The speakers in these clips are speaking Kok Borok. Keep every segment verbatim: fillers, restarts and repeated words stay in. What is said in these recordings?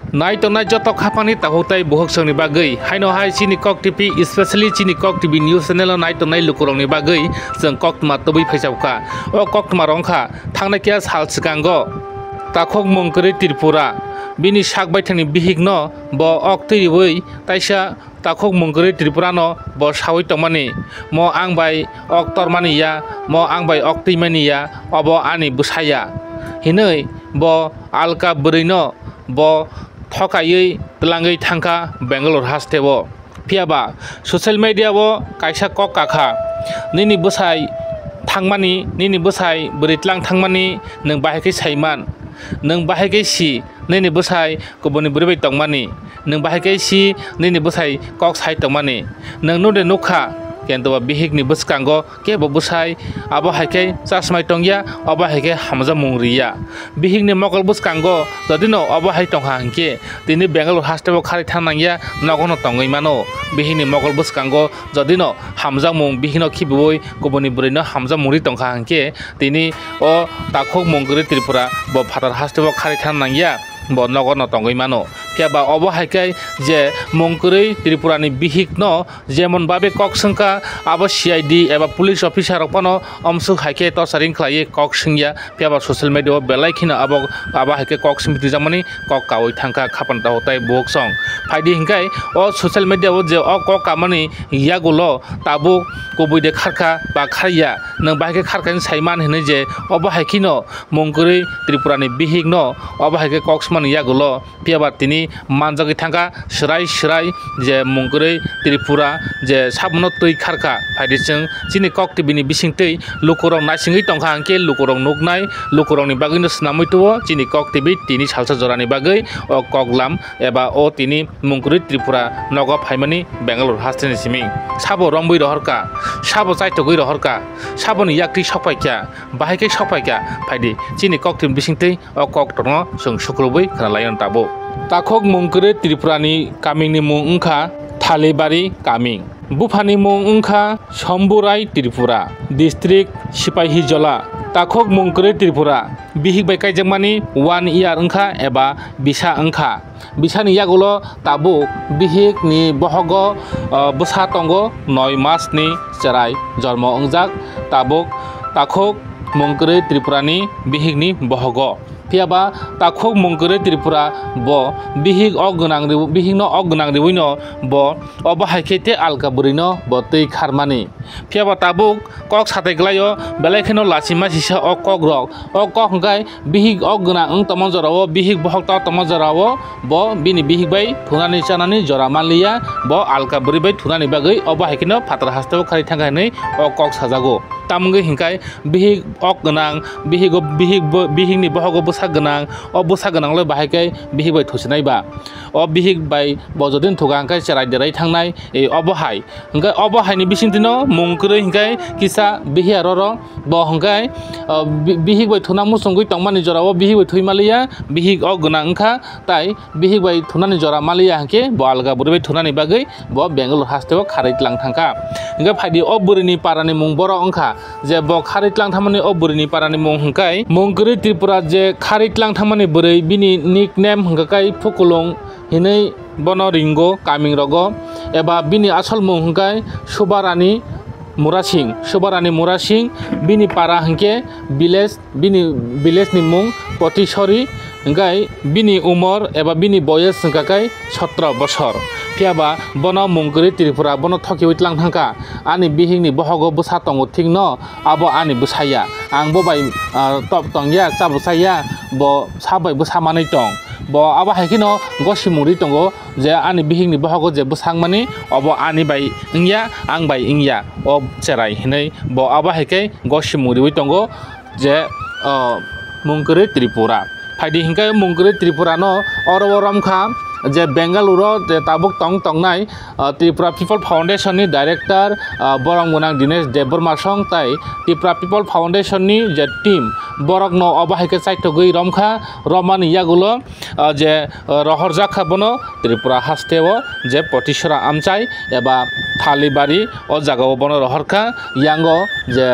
Nai tongnai joto khapangni takhuk tai bukhuk songni bagwi, haino hai chini Kok T V, especially chini Kok T V news channel o nai tongnai lukurokni bagwi chwng koktwma tubui phaisao kha. O koktwma rwng kha thangnai kiya sal swkango takhuk mung kwrwi Tripura bini sak baithangni bihikno bo ok twi riwi taisa takhuk mung kwrwi Tripurano bo saui tongmani, "Mo ang bai ok tormani ya, mo ang bai ok twimani ya, obo ani bwsa ya," hinwi bo alka bwrwino bo thokaiwi twlangwi thangkha Bangalore hasteo. Phiya ba social media o kaisa kok kakha, "Nini bwsai thangmani, nini bwsai bwrwi tlang thangmani nwng bahai khe saiman, nwng bahai khe si, nini bwsai kubuni bwrwi bai tongmani, nwng bahai khe si nini bwsai kok sai tongmani, nwng node nukha, kento ba bihikni bwskango kebo bwsai abo hai khe chasmai tongya, obo hai khe hamjakmung riya. Bihikni mokol bwskango jodino obo hai tongkha hinkhe tini Bangalore hasteo kharwi thang nangya, nogono tongwi mano. Bihikni mokol bwskango jodino hamjakmung bihikno khibiui kubuni bwrwino hamjakmung ri tongkha hinkhe tini o takhuk mung kwrwi Tripura bo phatar hasteo kharwi thang nangya, bo nogono tongwi mano. Phiya ba obo hai khe je mung kwrwi Tripurani bihikno jemon babe kok swngkha, abo C I D eba police officer rok phano omswk hai khe torturing khlaiwi kok swngya. Phiya ba social media o belai kheno abo, abo hai khe kok swngwi twijakmani kok kaui thangkha khapang takhuk tai bukhuk song. Phaidi hinkhai o social media o je o kok kamani yagulo tabuk kubui de kharkha ba kharya, nwng bahai khe kharkha hinwi saiman hinwi je obo hai kheno mung kwrwi Tripurani bihikno obo hai khe kok swmani yagulo. Phiya ba tini manjagwi thangkha swrai swrai je mung kwrwi Tripura je sabono twi kharkha. Phaidi chwng chini Kok T V ni bisingtwi lukurok naisingwi tongkha, hinkhe lukurok nuknai, lukurokni bagwino swnamwi tuo chini Kok T V tini salsa jorani bagwi o koklam eba o tini mung kwrwi Tripura nogo phaimani Bangalore hasteni simi. Sabo rombwi rohorkha, sabo chaitogwi rohorkha, saboni yaktwi sokpaikha, bahai khe sokpaikha. Phaidi chini Kok T V ni bisingtwi o koktwmano chwng sukrubwi khwnalaio tabuk. Takhuk mung kwrwi Tripurani kamingni mung wngkha Thalibari kaming. Buphani mung wngkha Somburai Tripura, district Sipahijola. Takhuk mung kwrwi Tripura, bihik bai kaijakmani one year wngkha eba bisa wngkha. Bisani yagulo tabuk bihikni bohogo, o, bwsa tongo, noi masni chwrai jormo wngjak tabuk takhuk mung kwrwi Tripurani bihikni bohogo. Phiya ba takhuk mung kwrwi Tripura bo bihik ok gwnang ri-, bihikno ok gwnang riwino bo obo hai khe tei alka bwrwino bo twi kharmani. Phiya ba tabuk kok satai gwlaio, belai kheno lachima sisa o kokrok. O kok hwnkhe bihik ok gwnang wng tongma jorao, bihik bohok ta tongma jorao bo bini bihik bai thunani chanani jora manliya, bo alka bwrwi bai thunani bagwi obo hai kheno phatar hasteo kharwi thangkha hinwi o kok sajago. Tamwngwi hinkhai bihik ok gwnang, bihigo, bihik bo, bihikni bohogo bwsa gwnang, o bwsa gwnang le bahai khe bihik bai thusinai ba. O bihik bai bo jodin thuga hwnkhe cherai derai thangnai, e, obo hai. Hwnkhe obo haini bisingtwino mung kwrwi hwnkhe kisa bihiya roro bo hwnkhe, o, bi-, bihik bai thuna muchungwi tongmani jorao bihik bai thwi maliya, bihik ok gwnang wngkha, tai bihik bai thunani jora maliya hwnkhe bo alga bwrwi bai thunani bagwi bo Bangalore hasteo kharwi tlang thangkha. Hwnkhe phaidi o bwrwini parani mung borok wngkha, je bo kharwi tlang thangmani o bwrwini parani mung hwnkhe mung kwrwi Tripura je kharwi tlang thangmani bwrwi bini nickname hwnkhe kai Phukulung hinwi bono ringo kaming rogo, eba bini asol mung hwnkhe Subarani Murasing, Subarani Murasing, bini para hwnkhe village, bini village ni mung Potisori, hwnkhe bini umor eba bini boyes hwnkha khe sotro bosor. Phiya ba bono mung kwrwi Tripura bono thokiwi tlang thangkha, ani bihikni bohogo bwsa tongo thikno, abo ani bwsa ya. Ang bo bai, ah, top tong ya, cha bwsa ya, bo sa bai bwsa manwi tong. Bo abo hai kheno gosimung ri tongo je ani bihikni bohogo je bwsakmani, obo ani bai wngya, ang bai wngya, o cherai hinwi bo abo hai khe gosimung riwi tongo je, o, mung kwrwi Tripura. Phaidi hinkhe mung kwrwi Tripura no oro o romkha je Bengaluru o je tabuk tong tongnai, ah, Tripura People Foundation ni director, ah, borok gwnang Dinesh Debbarma song tai Tripura People Foundation ni je team borok no obo hai khe chaitogwi romkha, romani yagulo, ah, je, ah, rohorjak kha bono Tripura haste o je Potisora amchai eba Thalibari o jaga o bono rohorkha, yango je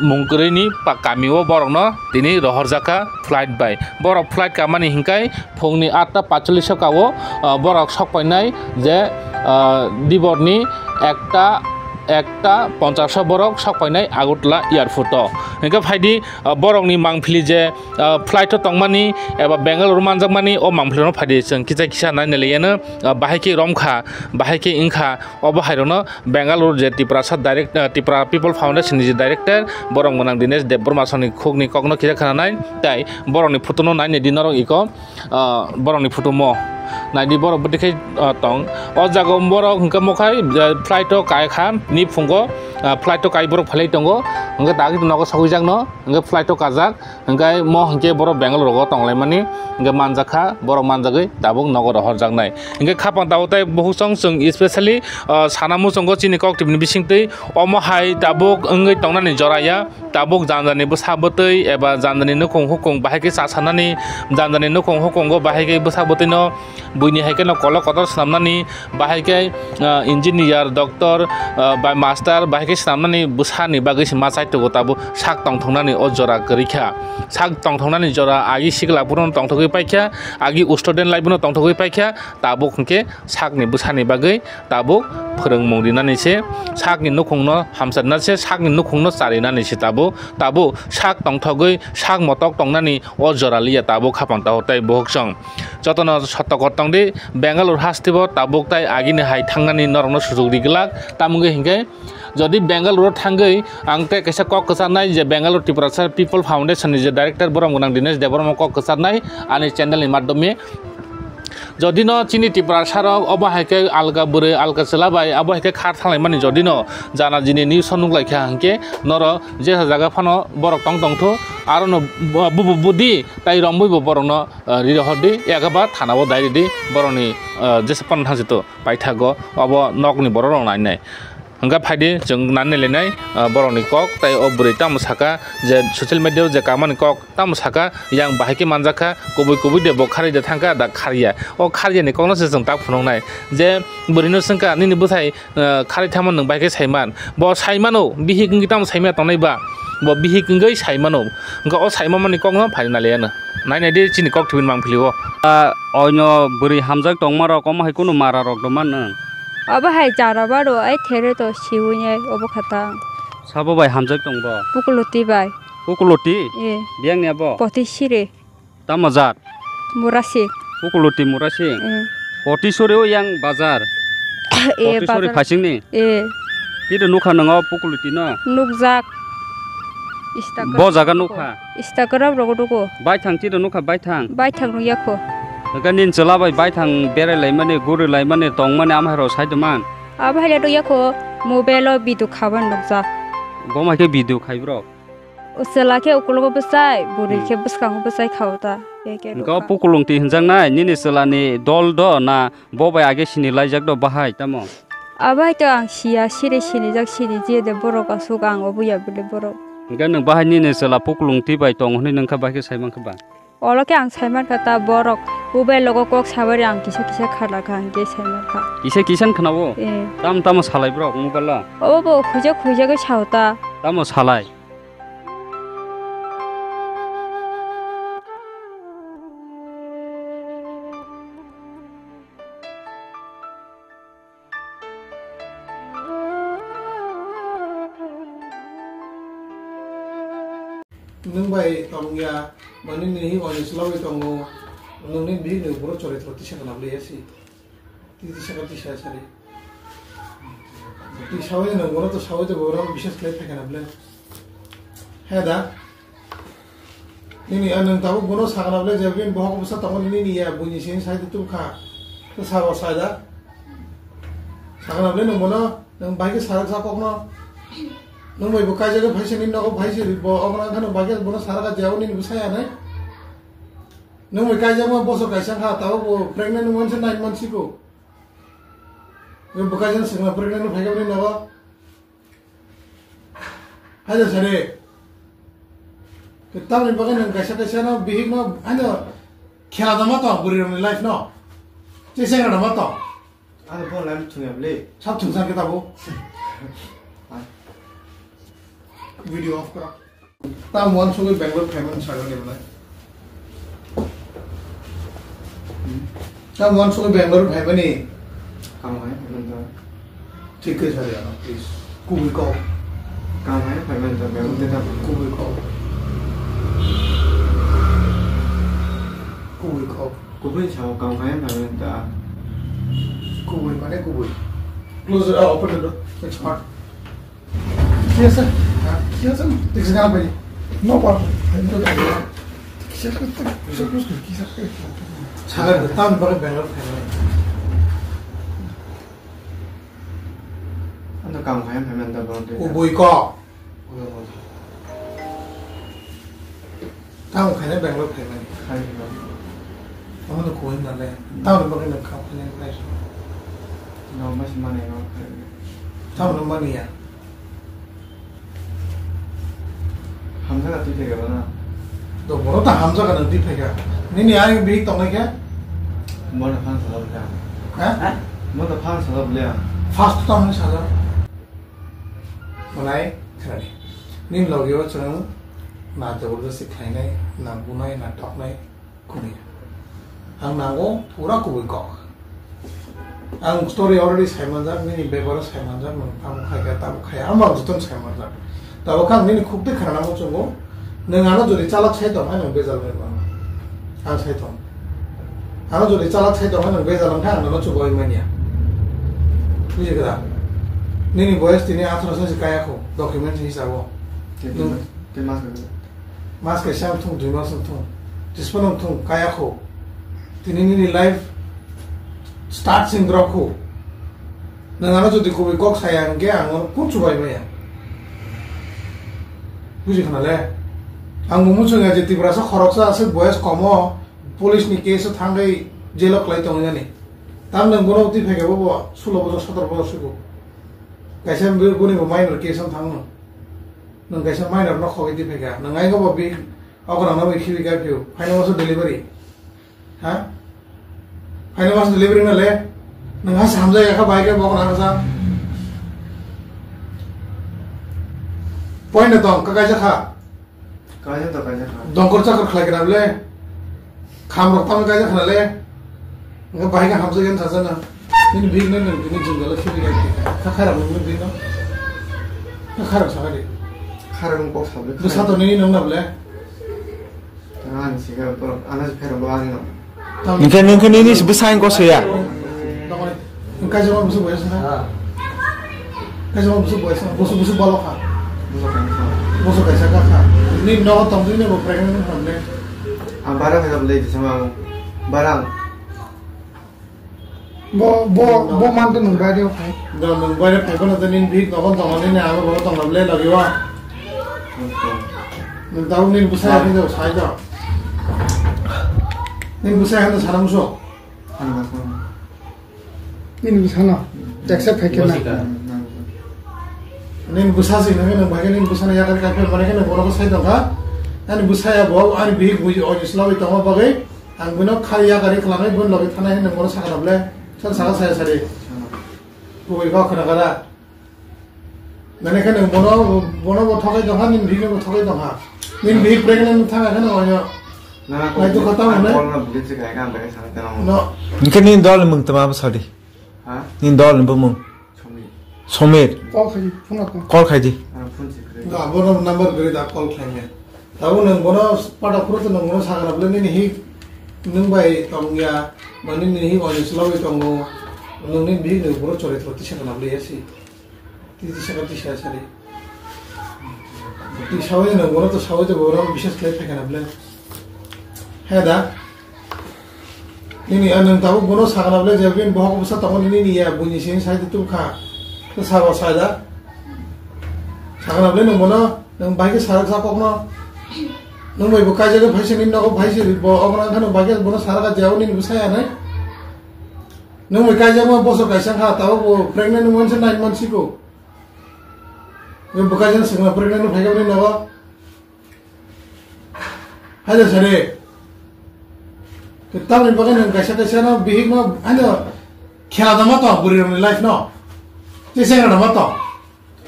mung kwrwini pa-, kamio borokno tini rohorjakha flight bai. Borok flight kamani hinkhai phungni atta paitsollish o kao, ah, borok sokpainai je, ah, diborni ekta, ekta ponchash o borok sokpainai Agartala airport o. Hinkhe phaidi, ah, borokni mangpili je, ah, flight o tongmani eba Bangalore manjakmani o mangpilino phaidi chwng kisa kisa nainai laiano, ah, bahai khe romkha, bahai khe wngkha. Obo hairokno Bangalore je Tiprasa direct, ah, Tipra People Foundation ni je director, borok gwnang Dinesh Debbarma songni khukni kokno kisa khwnanai, tai borokni photo no nainai di norok iko, ah, borokni photo mo naidi borok bwtwi khe, ah, tong. O jaga o borok hwnkhe mokhai, ah, flight o kai kha ni phungo, ah, flight o kai borok phalai tongo, hwnkhe dagwi nogo sogwi jakno, hwnkhe flight o kajak. Hingke mo hingke borok Bangalore rogo tonglaimani, hingke manjakha, borok manjagwi tabuk nogo rohorjaknai. Hingke khapang tabuk tai bukhuk song chwng specially, ah, sana muchungo chini kok tibini bisingtwi omo hai tabuk wngwi tongnani jora ya, tabuk janjani bwsa bwtwi eba janjani nukhung hukung bahai khe cha sanani, janjani nukhung hukungo bahai khe bwsa bwtwino buini hai kheno kolok kotor swnamnani, bahai khe, ah, engineer, doctor, ah, bai master, bahai khe swnamnani bwsani bagwi se ma chai tongo tabuk sak tongthoknani o jora kwrwi kha. Sak tongthoknani jora agi sikla phuru tongthogwi paikha, agi student life no tongthogwi paikha, tabuk hwnkhe sakni bwsani bagwi tabuk phwrwngmung rinani se, sakni nukhungno hamcharna se, sakni nukhungno charinani se tabuk, tabuk sak tongthogwi sak motok tongnani o jora liya tabuk khapang tago tei bukhuk song. Jotono sotokor tongdi, Bangalore hasteo tabuk tai agini hai thangnani norokno sujuk ri glak. Tamo wngwi hinkhe, jodi Bangalore thangwi ang tei kaisa kok kwcharnai je Bangalore Tiprasa People Foundation ni je director borom gwnang Dinesh Debbarma kok kwcharnai ani channel ni madhyome. Jodi no chini Tiprasa rok obo hai khe alga bwrwi alga chwla bai abo hai khe khar thanglaimani jodi no jana jini news o nuklaikha hinkhe noro jesa jaga phano borok tong tongthu aro no bu-, bu-, bu-, budi tai romwi bo borokno, ah, riri hordi, yak ba thana o dai ridi, borokni, ah, jesa phano thangsi to paithago, obo nokni borok rok nai nai. Hwnkhe phaidi chwng nani lenai, ah, borokni kok, tai o bwrwi tamo saka je social media o je kamani kok tamo saka, yang bahai khe manjakha, kubui kubui de bo kharwi de thangkha, da kharya. O kharya ni kokno se chwng tak phunuknai je bwrwi no swngkha, "Nini bwthai, ah, kharwi thangma nwng bahai khe saiman?" Bo saimano, bihik wngwi tamo saimaya tongnai ba? Bo bihik wngwi saimano. Hwnkhe o saimamani kokno phaina laiano. Nainai di chini kok thwibini mangpili o. A, oino bwrwi hamjak tongmarok omo hai kunu mararok rwma nwng? Abo hai chara baro ai there to siwinai obo khata. Sabo bai hamjak tong bo? Pukuloti bai. Pukuloti? E. Biyangni abo? Poti sire. Tamo jat? Murasing. Pukuloti Murasing? E. Potisori o yang bazar? E, Potisori bazar. Phasingni? E. Kida nukha nwngo Pukuloti no? Nukjak. Instagram. Bo jaga nukha? Instagram rogo dugo. Baithang chida nukha baithang? Baithang nukya kho. Hwnkhe nini chwla bai baithang berai laimani, guri laimani, tongmani amhai rok sai tongman? Abo hai le nukya kho, mobile o video khaban nukjak. Bo mai khe video khai bro? O chwla khe ukulogo bwchai, bwrwi Hmm. khe bwskango bwchai kha o ta. Eke Hwnkhe o nukha. Pukulungti hwnjaknai nini chwlani dol do na bo bai age sini laijak do bahai tamo? Abo hai to ang siya, siri sinijak sini je de borok aswk ang obo ya bwle borok. Hwnkhe nwng bahai nini chwla Pukulungti bai tong hwnwi nwng kha bahai khe sai mankha ba? Olo khe ang sai mankha ta borok bo bai logo kok sabari ang kisa kisa kharlakha hwnkhe sai mankha. Kisa kisa khna o? Eh. Tamo tamo salai borok mobile o? Obo bo khuijak khuijagwi sao ta. Tamo salai? Nwng bai tong ya, mani nini hi oni sla bai tongo, nwng ni bihik ni buro choritro tisa kana bwle ya si. Tisa kana tisa sari. Twi sawi nwng bono to sawi to bono bises khlai phai kana bwle. He da? Nini, ah, nwng tabuk bono sakna bwle je bini bohok bwsa tongo nini ya, buini sini sai tu kha. To sabo sai da. Sakna bwle nwng bono, nwng bai khe sarak sa kokno. Nwng bai bo kaijagwi phai se nini nogo phai se bo, obo nang khano bai khe bono sarak a jabo nini bwsa ya nai. Nwng bai kaijakma bosor kaisa kha, tabuk bo pregnant wngmani se nine months siko. Bo kaisa swkang pregnant phai khe bini nogo. Hai da sare. Tamni bagwi nwng kaisa kaisa no bihik no, ano khela da ma tong bwrwi rokni life no. Che sengra da ma tong. Ano phone line thung ya bwle. Sab thung sang kita bo. Video off karo. Tam wan sugwi Bangalore phaimani saga ni mwnai. Tam wan sugwi Bangalore phaimani. Kam hai, phaimani ta. Thik khe sari ano, please. Kubui kok. Kam hai, phaimani ta, Bangalore te tam. Kubui kok. Kubui kok. Kubui sao, kam hai, phaimani ta. Kubui mane kubui. Close, uh, open the door. It's hot. Yes, sir. Yes, sir. Tik se kana pai. No problem. Sir, sir, sir, sir, sir. Sagar, tam bagwi Bangalore phaimani. Ano kam khai phaimani ta bro. Kubui kok. Kubui kok. Tamo khaina Bangalore phaimani. Khai no. Omo no kuwi nale. Tamo no bagwi nang kam khaina khai. No, mas mane no khai. Tamo no mani ya. Hamjaga twi phaikha bana. To boro ta hamjaga nang twi phaikha. Nini ani bihik tongnai khe? Mo no phang sala bwle. Ha? Mo no phang sala bwle. First to tamo sala. Mwnai khnani. Nini logi o chwng na jabardasti khlainai, na bunai, na toknai, khwnwi. Ang nango pura kubui kok. Ang story already saimanjak, nini bebaro saimanjak, nwng tamo khaikha, tamo khaya, ang jotono saimanjak. Tabuk ang nini khuk twi khnana muchungo, nwng ano jodi chalak sai tong, ang bejal wnwi mano. Ang sai tong. Ano jodi chalak sai tong, ang bejal wngkha, ang nono chubai manya. Bujikha da? Nini boyes tini atharo se kaya kho, document hisabo. Nwng Tei mas kaisa. Mas kaisa wng thung, dui mas wng thung, tispan wng thung, kaya kho. Tini nini life start sing drop kho. Nwng ano jodi kubui kok saya hwnkhe ang ano kun chubai maya. Buji khna le? Ang bo muchung ya je Tiprasa khoroksa aswk boyes komo police ni case o thangwi jail o kwlai tongwi nani. Tam nwng bono twi phaikhe bo bo sulo bojor sotoro bojor sugo. Kaisa bini bo minor case o thangno. Nwng kaisa minor no khogwi twi phaikha. Nwng ai bo bi okra no bai khibi kai phio. Phaino waso delivery. Ha? Phaino waso delivery na le. Nwng ha samjak ya kha bai khe bokra ha sa. Point na tong ka kaisa kha. Kaisa to kaisa kha. Dongkor chakor khlai kena bole. Kham rok tamo kaisa khna le. Nga bahai ka hamsa gen sasa na. Nini big na nang tini jung gala khibi kai. Ka khara nang big na. Ka khara sa kali. Khara nang kok sabole. Bwsa to nini nang na bole. Ani siga to ana si phero bo ani no. Hingke nini bwsa ang kok saya. Kaisa ma busu boyes na. Kaisa ma busu boyes na. Busu busu balo kha. Busu kaisa ka kha. Ni no tong ni bo pregnant ham ne. Ang barang hajab le di sama barang. Bo bo bo man to nung bai de phai. Do nung bai de phai kono to nin bit no kon tong ni na abo bo tong le lagi wa. Nung tau nin busa ni do sai do. Nin busa han sana muso. Nini bwsano accept khai khe na. Nini bwsa se nang nang bai nini bwsano yakar kai pher mane khe borok sai tongkha. Ani bwsa ya bo ani bihik bui oi slawi tongma bagwi ang bino khai yakar khlangwi bon logi thanai hinwi borok sakha bole. Sal saka saya sari. Bui ba khna gara. Nani khe nwng bono, bono bo thokai tongkha, nini bihik no bo thokai tongkha. Nini bihik pregnant thang khe nwng oyo. Nai to kota mane. No. Hingke nini dol ni mung tama sadi. Ha? Nini dol ni bumung. Somir. Somir. Call khai di, phone ko. Call khai di. Ano phone se kre. Ga bono number gre da call khai me. Tabo nwng bono pada phuru to nwng bono sakra bole nini hi nwng bai tong ya, mani nini hi oyo slawi tongo, nwng nini bihik nwng bono chore thro tisa kana bole yasi. Tisa kana tisa sari. Ti sawi nwng bono to sawi to bono bises khlai phai kana bole. He da. Nini a nwng tabuk bono sakna bole je bini bohok bwsa tongo nini ya buini sini sai tu kha. To sabo sai da. Sakna bole nwng bono nwng bai khe sarak sa kokno. Nwng bai bo kaijak phai sini nogo phai sini bo obo nang khano bai khe bono sarak a jao nini bwsa ya nai. Nwng bai kaijak ma boso kaisa kha tabuk bo pregnant nwng mansa nine months siko. Bo kaijak swkna pregnant phai khe bini nogo. Hai da sare. Tamni bagwi nwng kaisa kaisa no bihik no ano khela da ma to bwrwi rokni life no. Tei sengra da ma to.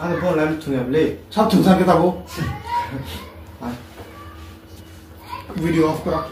Ani phone line thung ya bwle. Sab thung sa ke tabo. Video off kora.